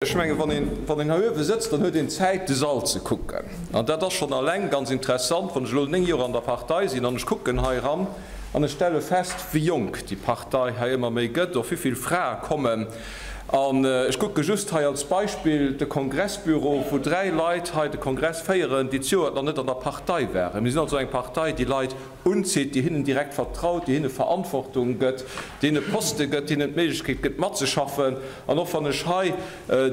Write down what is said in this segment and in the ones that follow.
Ech mengen, wann een, wann een hei uewe sëtzt, dann huet een Zäit, de Sall ze kucken. An dat ass schonn alleng ganz interessant, wann ech elo 9 Joer an der Partei sinn an ech kucken hei eran an ech stelle fest, wéi jonk déi Partei hei ëmmer méi gëtt, och wéi vill Frae kommen. An ech kucke just hei als Beispill de Kongressbüro, wou 3 Leit hei de Kongress féieren, déi zejoert nach net an der Partei waren. Mir sinn also eng Partei, déi Leit unzitt, déi hinnen direkt vertraut, déi hinne Verantwortung gëtt, déi hinne Poste gëtt, hinnen d'Méiglechkeet gëtt matzeschaffen. An och wann ech hei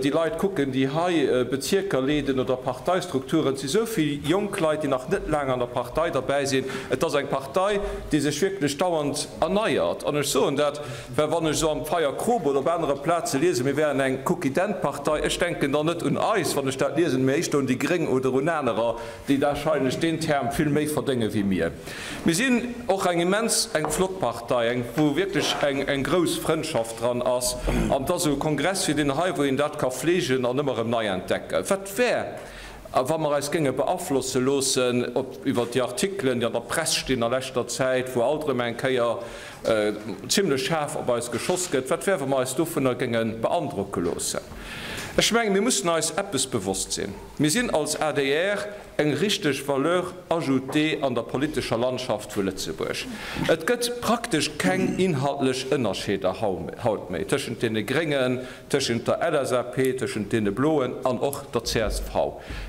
déi Leit kucken, déi hei Bezierker leeden oder Parteistrukturen, et si sou vill jonk Leit, déi nach net laang an der Partei derbäi sinn. Et ass eng Partei, déi sech wierklech dauernd erneiert. An ech soen dat, well wann ech esou am Pfeier Krop oder op anere Plaze liesen, mir wären eng Cookie-Dent-Partei, ech denken dann net un eis, wann ech dat liesen, mee éischter un déi Gréng oder un anerer, déi wahrscheinlech deen Term vill méi verdénge wéi mir. Mir sinn och eng immens eng flott Partei, eng wou wierklech eng eng grouss Frëndschaft dran ass. An et ass esou e Kongress wéi deen hei, wou een dat ka fleegen an ëmmer erëm nei entdecken. Wat wär, wa mer eis géinge beaflosse loossen op iwwer déi Artikelen, déi an der Press stinn a leschter Zäit, wou alt erëm eng Kéier zimlech schaarf op eis geschoss gëtt, wat wär, wa mer eis dovunner géinge beandrocke loossen? Ech mengen, mir mussen eis eppes bewosst sinn. Mir sinn als adr eng richteg Valeur ajoutée an der politescher Landschaft vu Lëtzebuerg. Et gëtt praktesch keng inhaltlech Ënnerscheeder haut méi tëschent deene Gréngen, tëschent der LSAP, tëschent deene Bloen an och der csv.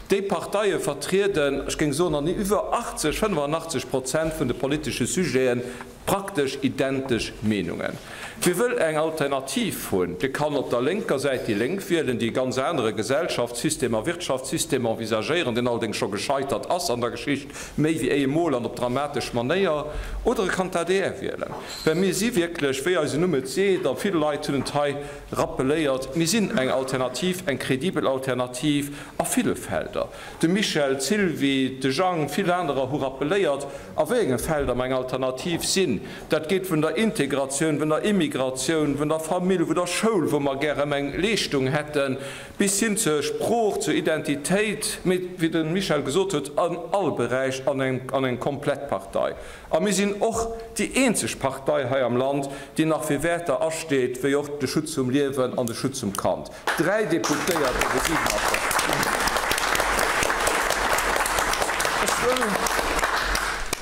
Déi Parteie vertrieden, ech géing soen, an iwwer 80, 85 Prozent vun de politesche Sujeten Praktesch identesch Meenungen. Wie wëll eng Alternativ hunn, dee kann op der lénker Säit déi Lénk wielen, déi e ganz anere Gesellschaftssystem a Wirtschaftssystem envisagéieren, deen allerdéngs scho gescheitert ass an der Geschicht, méi wéi eemol an op dramatesch Manéier, oder e kann d'ADR wielen. Well mir si wierklech, wéi eisen Numm et seet, a vill Leit hunn et hei rappeléiert, mir sinn eng Alternativ, eng kredibel Alternativ a ville Felder. De Michel, d'Sylvie, de Jang, vill anerer hu rappeléiert, a wéi enge Felder mer eng Alternativ sinn. Dat geet vun der Integratioun, vun der Immigratioun, vun der Famill, vun der Schoul, wou mer gär erëm eng Leeschtung hätten, bis hin zur Sprooch, zur Identitéit, mee wéi de Michel gesot huet, an all Beräich an eng komplett Partei. A mir sinn och déi eenzeg Partei hei am Land, déi nach fir Wäerter asteet, wéi och de Schutz vum Liewen an de Schutz vum Kand. 3 Deputéierte vu 47.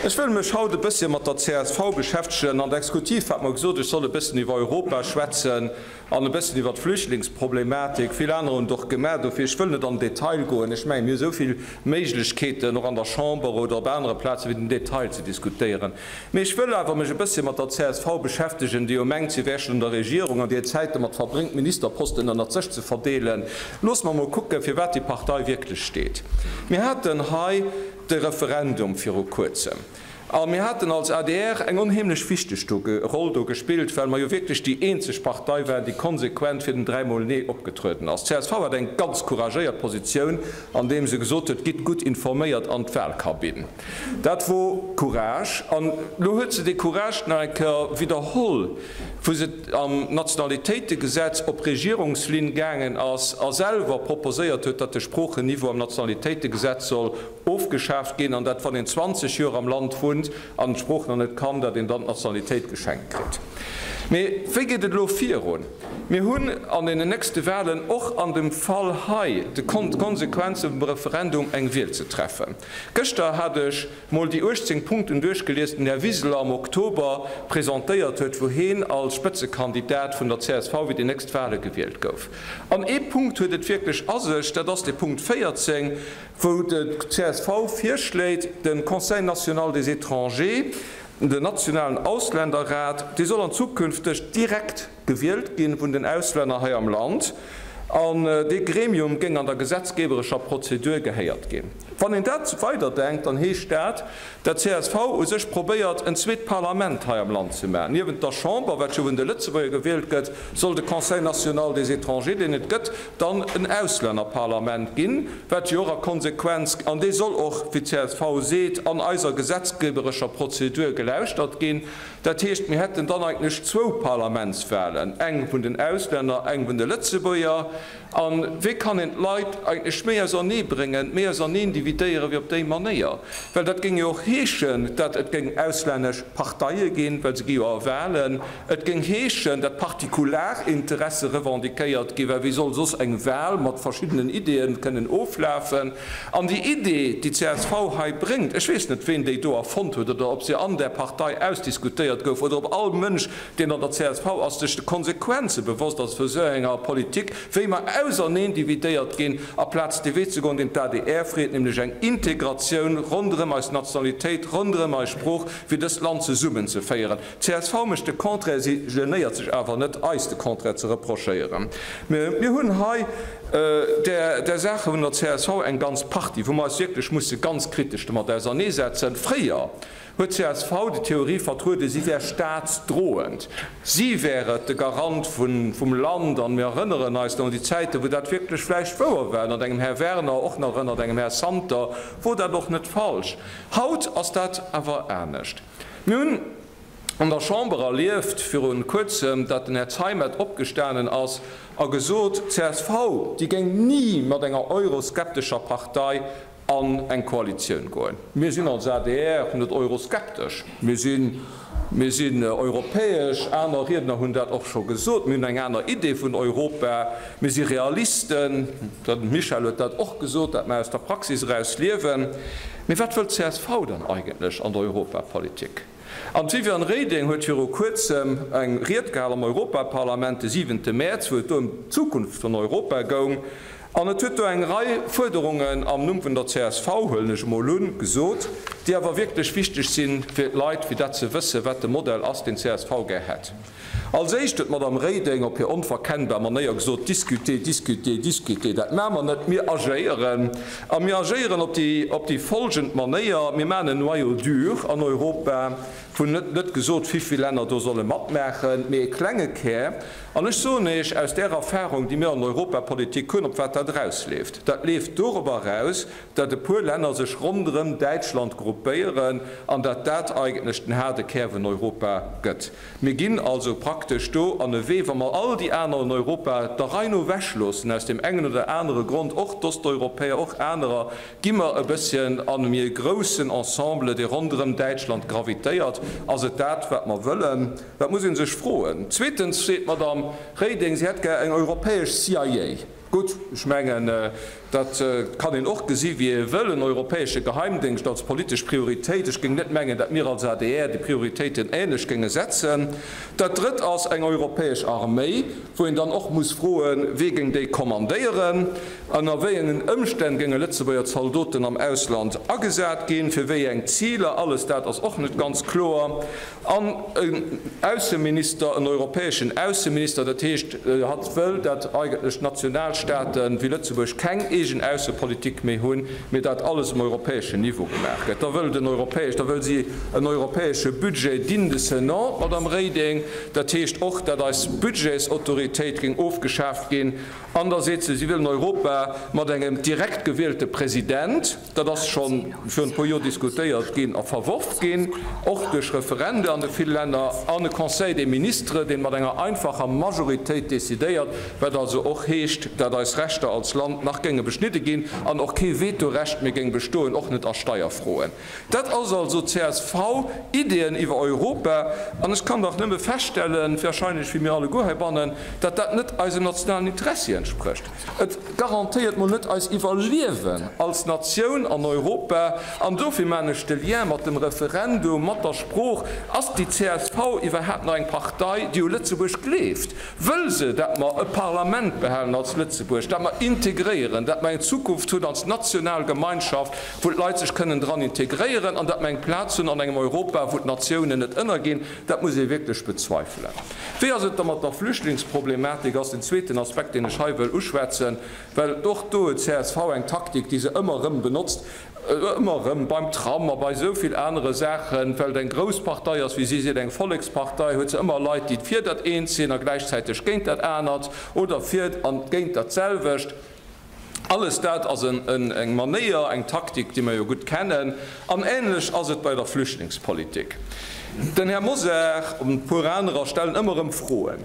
Ech wëll mech haut e bësschen mat der csv beschäftegen an d'Exekutiv hat mer gesot, ech soll e bëssen iwwer Europa schwätzen an e bëssen iwwer d'Flüchtlingsproblematik. Vill aner hunn et och gemaach, dofir ech wëll net an den Detail goen. Ech mengen, mir hu esou vill Méiglechkeeten, och an der Chamber oder op anere Plazen, fir den Detail ze diskutéieren. Mee ech wëll awer mech e bësschen mat der csv beschäftegen, déi jo mengt, si wär schonn an der Regierung an déi hir Zäit domat verbréngt, Ministerposten ënnert sech ze verdeelen. Loosse mer mol kucken, fir wat déi Partei wierklech steet. Mir haten hei de Referendum viru Kuerzem a mir haten als adr eng onheemlech wichteg Roll do gespillt, well mer jo wierklech déi eenzeg Partei waren, déi konsequent fir den dräimol Nee opgetrueden ass. D'csv hat eng ganz couragéiert Positioun, andeem se gesot huet, Gitt gutt informéiert an d'Wahlkabinn. Dat wor Courage. An elo huet se dee Courage nach eng Kéier widderholl, wou se am Nationalitéitegesetz op Regierungslinn gaangen ass a selwer proposéiert huet, datt de Sproocheniveau am Nationalitéitegesetz soll ofgeschaaft ginn an dat, wann een 20 Joer am Land wunnt an d'Sprooch nach net kann, datt een dann d'Nationalitéit geschenkt kritt. Mee wéi geet et elo virun? Mir hunn an deenen nächste Wahlen och an dem Fall hei d'Konsequenze vum Referendum eng Wiel ze treffen. Gëschter hat ech mol déi 18 Punkten duerchgelies, déi den Här Wiseler am Oktober presentéiert huet, wou heen als Spëtzekandidat vun der csv fir déi nächst Wahle gewielt gouf. An ee Punkt huet et wierklech a sech, dat ass de Punkt 14, wou d'CSV virschléit, de Conseil national des étrangers, den nationalen Ausländerrat, dee soll an zukünfteg direkt gewielt ginn vun den Auslänner hei am Land, an dee Gremium géing an der gesetzgeberescher Prozedur gehéiert ginn. Wann een dat weiderdenkt, dann heescht dat, dat csv u sech probéiert, en zweet Parlament hei am Land ze maachen. Niewent der Chamber, wat jo vun de Lëtzebuerger gewielt gëtt, soll de Conseil national des étrangers, deen et gëtt, dann en Auslännerparlament ginn, wat jo och a Konsequenz, an dee soll och, wéi csv seet, an eiser gesetzgeberescher Prozedur gelauschtert ginn. Dat heescht, mir hätten dann eigentlech zwou Parlamentswahlen, eng vun den Auslänner, eng vun de Lëtzebuerger. A wéi kann een d'Leit eigentlech méi ausernee bréngen, méi auserneen dividéieren, wéi op déi Manéier? Well dat géing jo och heeschen, datt et géing auslännesch Parteie ginn, well se gi jo a Wahlen. Et géing heeschen, datt Partikularinteresse revendiquéiert ginn, well wéi soll soss eng Wahl mat verschiddenen Ideeën kënnen oflafen? An déi Idee, déi csv hei bréngt, ech weess net, ween déi do erfonnt huet oder ob se an där Partei ausdiskutéiert gouf oder ob all Mënsch, deen an der csv ass, sech de Konsequenze bewosst ass vu sou enger Politik, wéi mer auserneen dividéiert ginn, aplaz dee Wee ze goen, deen d'ADR freet, nämlech eng Integratioun ronderëm eis Nationalitéit, ronderëm eis Sprooch, fir dëst Land zesummenzeféieren. D'csv mécht de Contraire, si genéiert sech awer net, eis de Contraire ze reprochéieren. Mir hunn hei där där Saache vun der csv eng ganz Partie, wou mer eis wierklech musse ganz kritesch domat auserneesetzen. Fréier huet csv déi Theorie vertrueden, si wär staatsdroend, si wär et de Garant vum Land, an mir erënneren eis nach un déi Zäiten, wou dat wierklech vläicht wouer war, ënnert engem Här Werner, och nach ënnert engem Här Santer wor dat och net falsch. Haut ass dat awer anescht. Mir hunn an der Chamber erlieft viru kuerzem, dat den Här Zeimet opgestanen ass a gesot, csv, déi géing ni mat enger euroskeptescher Partei an eng Koalitioun goen. Mir sinn als adr net euroskeptesch, mir sinn, mir sinn europäesch, aner Riedner hunn dat och scho gesot, mir hunn eng aner Idee vun Europa, mir si Realisten, de Michel huet dat och gesot, dat mer aus der Praxis eraus liewen. Mee wat wëllt csv dann eigentlech an der Europapolitik? An d'Viviane Reding huet viru kuerzem eng Ried gehal am Europaparlament de siwente Mäerz, wou et do ëm d'Zukunft vun Europa goung. An et huet do eng Rei Fuerderungen am Numm vun der csv, huelen ech emol un, gesot, déi awer wierklech wichteg sinn, fir d'Leit, fir dat ze wëssen, wat de Modell ass, deen csv gär hätt. Als éischt huet d'Madame Reding op hir onverkennbar Manéier gesot, Discuter, discuter, discuter, dat maache mer net, mir agéieren. A mir agéieren op déi, op déi folgend Manéier, Mir maachen en Noyau dur an Europa, wou net, net gesot wivill Länner do solle matmaachen, mee e klenge Kär. An ech soen Iech aus där Erfahrung, déi mir an Europapolitik hunn, op wat dat erausleeft. Dat leeft dorobber eraus, dat e puer Länner sech ronderëm Däitschland gruppéieren an dat dat eigentlech den haarde Kär vun Europa gëtt. Mir ginn also praktesch do an e Wee, wa mer all déi aner an Europa der Rei no ewechloossen, aus deem engen oder anere Grond, och d'Osteuropäer, och anerer, gi mer e bësschen an e méi groussen Ensemble, dee ronderëm Däitschland gravitéiert. Ass et dat, wat mer wëllen? Dat muss ee sech froen. Zweetens seet d'Madame Reding, si hätt gär eng europäesch CIA. Gutt, ech mengen, dat kann een och gesi wéi ee wëll, en europäesche Geheimdéngscht als politesch Prioritéit. Ech géing net mengen, datt mir als adr déi Prioritéiten ähnlech géinge setzen. Dat Drëtt ass eng europäesch Arméi, wou een dann och muss froen, Wee géing déi kommandéieren? Ënner wéi engen Ëmstänn géinge Lëtzebuerger Zaldoten am Ausland agesat ginn? Fir wéi eng Ziler? Alles dat ass och net ganz kloer. An en Ausseminister, en europäeschen Ausseminister, dat heescht, hatt wëll, datt eigentlech d'Nationalstate wéi Lëtzebuerg keng eegen Aussepolitik méi hunn, mee dat alles um europäeschen Niveau gemaach gëtt. Da wëll den europäesch, da wëll si en europäesche Budget digne de ce nom, d'Madame Reding, dat heescht och, datt eis Budgetsautoritéit géing ofgeschaaft ginn. An da seet se, si wëll en Europa mat engem direkt gewielte President. Dat ass scho virun e puer Joer diskutéiert ginn a verworf ginn, och duerch Referende an de vill Länner, an e Conseil des ministres, dee mat enger einfacher Majoritéit decidéiert, wat also och heescht, dat eis Rechter als Land nach géinge beschnidde ginn an och kee Vetorecht méi géing bestoen, och net a Steierfroen. Dat ass also d'CSV-Ideen iwwer Europa. An ech kann dach nëmme feststellen, wahrscheinlech wéi mir alleguer heibannen, dat dat net eisem nationalen Interessi entsprécht. Et garantéiert mol net eis Iwwerliewen als Natioun an Europa. An dofir maan ech de Lien mat dem Referendum, mat der Sprooch. Ass déi csv iwwerhaapt nach eng Partei, déi u Lëtzebuerg gleeft? Wëll se, dat mer e Parlament behalen als Lëtzebuerg, dat mer integréieren, dat mer eng Zukunft hunn als national Gemeinschaft, wou d'Leit sech kënnen dran integréieren, an dat mer eng Plaz hunn an engem Europa, wou d'Natiounen net ënnerginn? Dat muss ee wierklech bezweifelen. Wéi ass et da mat der Flüchtlingsproblematik, ass den zweeten Aspekt, deen ech hei wëll uschwätzen, well och do huet csv eng Taktik, déi se ëmmer erëm benotzt, ëmmer erëm beim Tram a bei esou vill anere Saachen, well et eng grouss Partei ass, wéi si seet, eng Vollekspartei, huet se ëmmer Leit, déi fir dat eent sinn a gläichzäiteg géint dat anert oder fir an géint dat selwecht. Alles dat ass eng Manéier, eng Taktik, déi mer jo gutt kennen. An ähnlech ass et bei der Flüchtlingspolitik. Den Här Mosar an e puer anerer stellen ëmmer erëm Froen.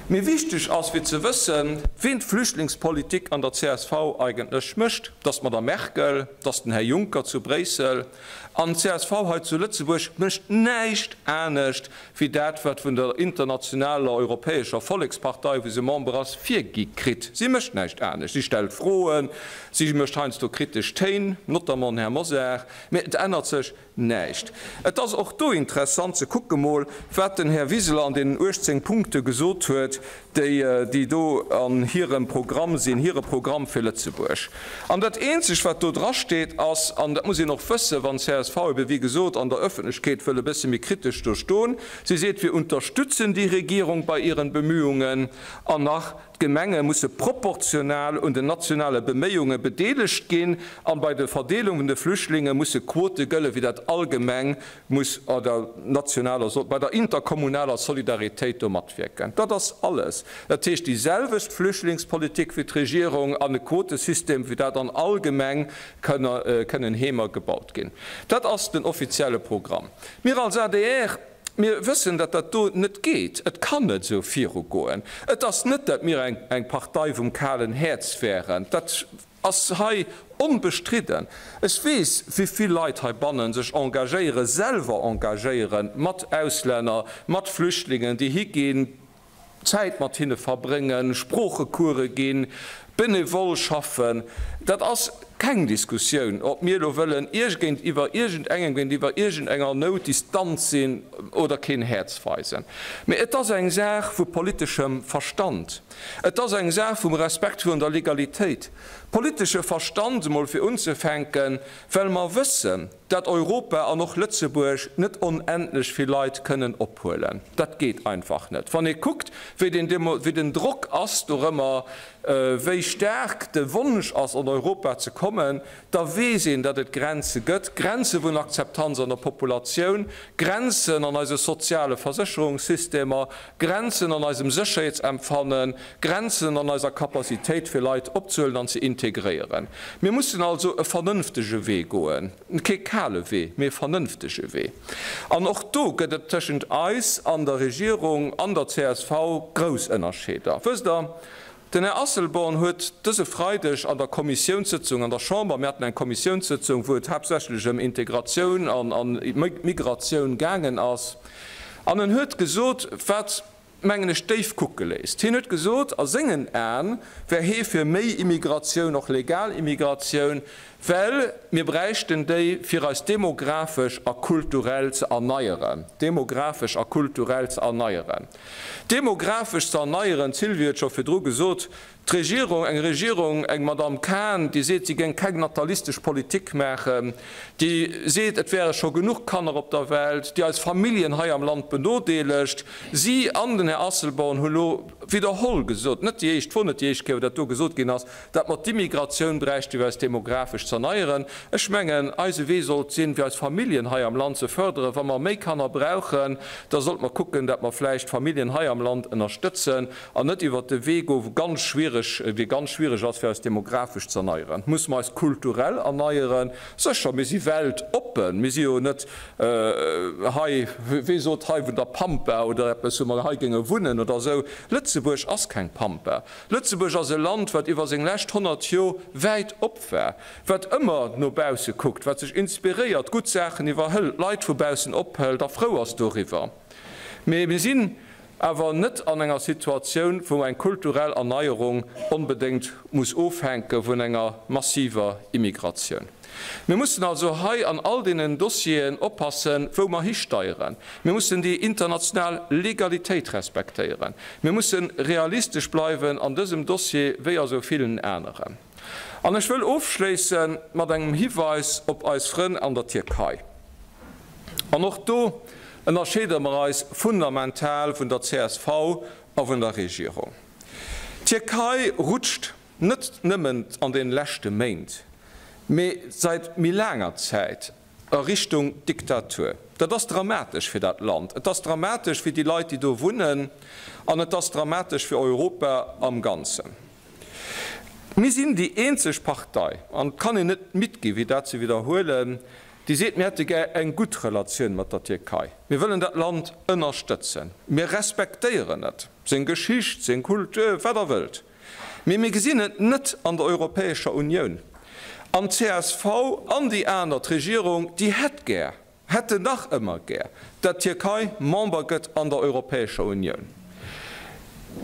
Mee wichteg ass fir ze wëssen, ween d'Flüchtlingspolitik an der csv eigentlech mécht. 't ass d'Madame Merkel, 't ass den Här Juncker zu Bréissel. An d'CSV hei zu Lëtzebuerg mécht näischt anescht wéi dat, wat vun der internationaler europäescher Vollekspartei, wou se Member ass, virgi kritt. Si mécht näischt anescht. Si stellt Froen, si mécht heiansdo kritesch Téin, notamment den Här Mosar, mee et ännert sech Näischt. Et ass och do interessant ze kucke mol, wat den Här Wiseler an deenen 18 Punkte gesot huet, déi, déi do an hirem Programm sinn, hire Programm fir Lëtzebuerg. An dat Eenzegt, wat do drasteet, ass, an dat muss een och wëssen, wann csv ebe wéi gesot an der Öffentlechkeet wëll e bësse méi kritesch do stoen, si seet, Wir unterstützen die Regierung bei ihren Bemühungen an nach, D'Gemenge musse proportional un den nationale Beméiunge bedeelegt ginn an bei der Verdeelung vun de Flüchtlinge musse Quote gëlle wéi dat all Gemeng muss bei der nationaler, bei der interkommunaler Solidaritéit do matwierken. Dat ass alles. Dat heescht déi selwecht Flüchtlingspolitik wéi d'Regierung an e Quotesystem wéi dat an all Gemeng kënnen Heemer gebaut ginn. Dat ass den offizielle Programm. Mir als adr, Mir wëssen, datt dat do net geet. Et kann net esou virugoen. Et ass net, datt mir eng Partei vum kalen Häerz wären. Dat ass hei onbestridden. Ech weess, wéi vill Leit heibanne sech engagéieren, selwer engagéieren, mat Auslänner, mat Flüchtlingen, déi higinn, Zäit mat hinne verbréngen, Sproochecourse ginn, benevol schaffen, dat ass keng Diskussioun, ob mir elo wëllen iergéintiwwer iergendengem, géintiwwer iergendenger Nout distant sinn oder keen Häerz weisen. Mee et ass eng Saach vu politeschem Verstand. Et ass eng Saach vum Respekt virun der Legalitéit. Politesche Verstand emol fir unzefänken, well mer wëssen, dat Europa an och Lëtzebuerg net onendlech vill Leit kënnen ophuelen. Dat geet einfach net. Wann ee kuckt, wéi den, wéi den Drock ass dorëmmer, wéi staark de Wonsch ass, an Europa ze kommen, da weess een, datt et Grenze gëtt, Grenze vun Akzeptanz an der Populatioun, Grenzen an eise soziale Versécherungssystemer, Grenzen an eisem Sécherheetsempfannen, Grenzen an eiser Capacitéit fir Leit opzehuelen an ze integréieren. Mir mussen also e vernënftege Wee goen, kee kale Wee, mee e vernënftege Wee. An och do gëtt et tëschent eis an der Regierung an der csv grouss Ënnerscheeder. Wësst Der, den Här Asselborn huet dëse Freideg an der Kommissiounssëtzung an der Chamber, mir haten eng Kommissiounssëtzung, wou et haaptsächlech ëm Integratioun an Migratioun gaangen ass, an en huet gesot, wat, mengen ech, déif kucke léisst. Hien huet gesot, a sengen Aen wär hee fir méi Immigratioun, och legal Immigratioun, well mir bräichten déi, fir eis demografesch a kulturell ze erneieren. Demografesch a kulturell ze erneieren. Demografesch ze erneieren, d'Sylvie huet scho virdru gesot, D'Regierung, eng Regierung, eng Madamm Cahen, déi seet, si géing keng natalistesch Politik maachen, déi seet, et wäre scho genuch Kanner op der Welt, déi eis Familljen hei am Land benodeelegt. Si an den Här Asselborn hu lo widderholl gesot, net déi éischt, wor net déi éischt Kéier, wou dat do gesot ginn ass, dat mer d'Immigratioun bräichten, fir eis demografesch z'erneieren. Ech mengen, eise Wee sollt sinn, fir eis Familljen hei am Land ze förderen. Wa mer méi Kanner brauchen, da sollte mer kucken, dat mer vläicht d'Familljen hei am Land ënnerstëtzen, An net iwwert de Wee goen, wou ganz schwiereg, dee ganz schwiereg ass, fir eis demografesch ze erneieren. Musse mer eis kulturell erneieren? Sécher, mir si weltoppen. Mir si jo net hei, wee sot hei vun der Pampa oder eppes, wou mer hei géinge wunnen oder esou. Lëtzebuerg ass keng Pampa. Lëtzebuerg ass e Land, wat iwwer seng lescht 100 Joer wäit op war, wat ëmmer no bausse kuckt, wat sech inspiréiert, gutt Saachen iwwerhëlt, Leit vu baussen ophëlt a frou ass doriwwer. Mee mir sinn awer net an enger Situatioun, wou eng kulturell Erneierung onbedéngt muss ofhänke vun enger massiver Immigratioun. Mir mussen also hei an all deenen Dossieren oppassen, wou mer histeieren. Mir mussen déi international Legalitéit respektéieren. Mir musse realistesch bleiwen an dësem Dossier wéi a sou villen aneren. An ech wëll ofschléisse mat engem Hiweis op eis Frënn an der Tierkei. An och do ënnerscheede mer eis fundamental vun der csv a vun der Regierung. D'Tierkei rutscht net nëmmen an deene leschte Méint, mee säit méi laanger Zäit a Richtung Diktatur. Dat ass dramatesch fir dat Land, et ass dramatesch fir déi Leit, déi do wunnen, an et ass dramatesch fir Europa am Ganzen. Mir sinn déi eenzeg Partei, an et kann een net midd gi wéi dat ze widderhuelen, Déi seet, mir hätte gär eng gutt Relatioun mat der Tierkei, mir wëllen dat Land ënnerstëtzen, mir respektéieren et, seng Geschicht, seng Kultur, wat Der wëllt, mee mir gesinn et net an der Europäescher Unioun. An d'CSV an déi aner, d'Regierung, déi hätt gär, hätten nach ëmmer gär, dat d'Tierkei Member gëtt an der Europäescher Unioun.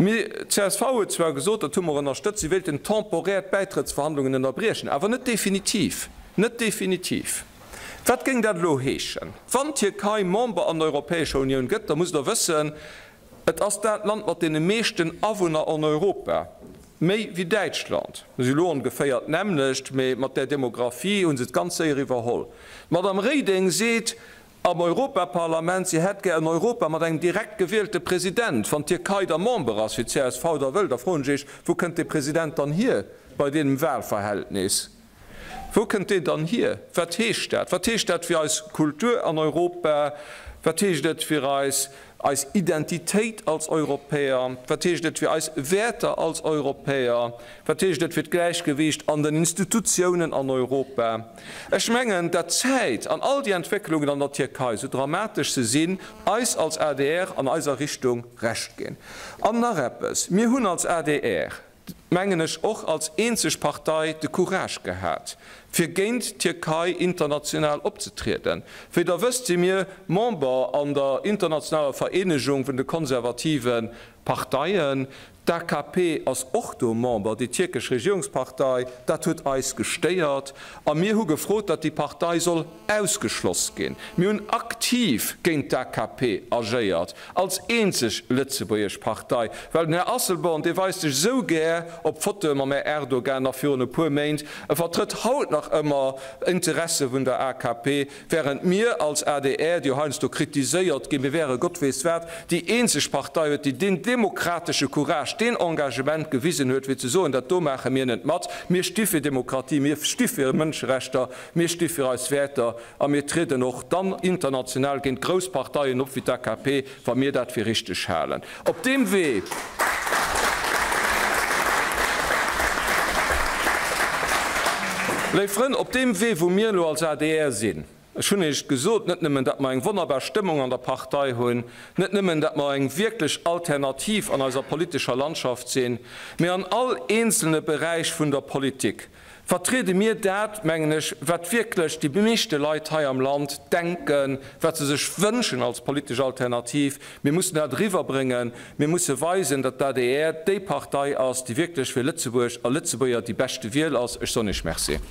Mee d'CSV huet zwar gesot, dat hu mer ënnerstëtzt, si wéilten temporär d'Bäitrëttsverhandlungen ënnerbriechen, awer net definitiv. Net definitiv. Wat géing dat elo heeschen? Wann d'Tierkei Member an der Europäescher Unioun gëtt, da musst Der wëssen, Et ass dat Land mat deene meeschten Awunner an Europa, méi wéi Däitschland. Si elo ongeféier d'nämmlecht, mee mat där Demographie hu se et ganz séier iwwerholl. D'Madame Reding seet am Europaparlament, si hätt gär en Europa mat engem direkt gewielte President. Wann d'Tierkei da Member ass, wéi d'CSV da wëll, da froen ech Iech, Wou kënnt dee President dann hier bei deemem Wahlverhältnis? Wou kënnt deen dann hier? Wat heescht dat? Wat heescht dat fir eis Kultur an Europa? Wat heescht et fir eis, eis Identitéit als Europäer? Wat heescht et fir eis Wäerter als Europäer? Wat heescht et fir d'Gläichgewiicht an den Institutiounen an Europa? Ech mengen, dat d'Zäit an all déi Entwécklungen an der Tierkei, sou dramatesch se sinn, eis als adr an eiser Richtung Recht ginn. An nach eppes, Mir hunn als adr, mengen ech, och als eenzeg Partei de Courage gehat, fir géint d'Tierkei international opzetrieden. Wéi Der wësst, si mir Member an der internationaler Vereenegung vun de konservative Parteien. D'AKP ass och do Member, déi tierkesch Regierungspartei. Dat huet eis gestéiert a mir hu gefrot, datt déi Partei soll ausgeschloss ginn. Mir hunn aktiv géint d'AKP agéiert, als eenzeg lëtzebuergesch Partei, well den Här Asselborn, dee weist sech esou gär op Fotoe mam Här Erdogan nach virun e puer Méint, e vertrëtt haut nach ëmmer Interesse vun der AKP, während mir als adr, déi jo heiansdo kritiséiert ginn, mir wäre Gott weess wat, déi eenzeg Partei huet, déi deen demokratesche Courage, deen Engagement gewisen huet, fir ze soen, dat do maache mir net mat, mir sti fir Demokratie, mir sti fir Mënscherechter, Mir sti fir eis Wäerter a mir trieden och dann international géint grouss Parteien op wéi d'AKP, wa mir dat fir richteg halen. Op deem Wee. Léif Frënn, op deem Wee, wou mir elo als adr sinn, ech hunn Iech et gesot, net nëmmen, datt mer eng wonnerbar Stëmmung an der Partei hunn, net nëmmen, datt mer eng wierklech Alternativ an eiser politescher Landschaft sinn, mee an all eenzelne Beräich vun der Politik, Vertriede mir dat, mengen ech, wat wierklech déi meeschte Leit hei am Land denken, wat se sech wënschen als politesch Alternativ. Mir mussen dat eriwwerbréngen. Mir musse weisen, datt d'ADR déi Partei ass, déi wierklech fir Lëtzebuerg a Lëtzebuerger déi beschte Wiel ass. Ech soen Iech Merci.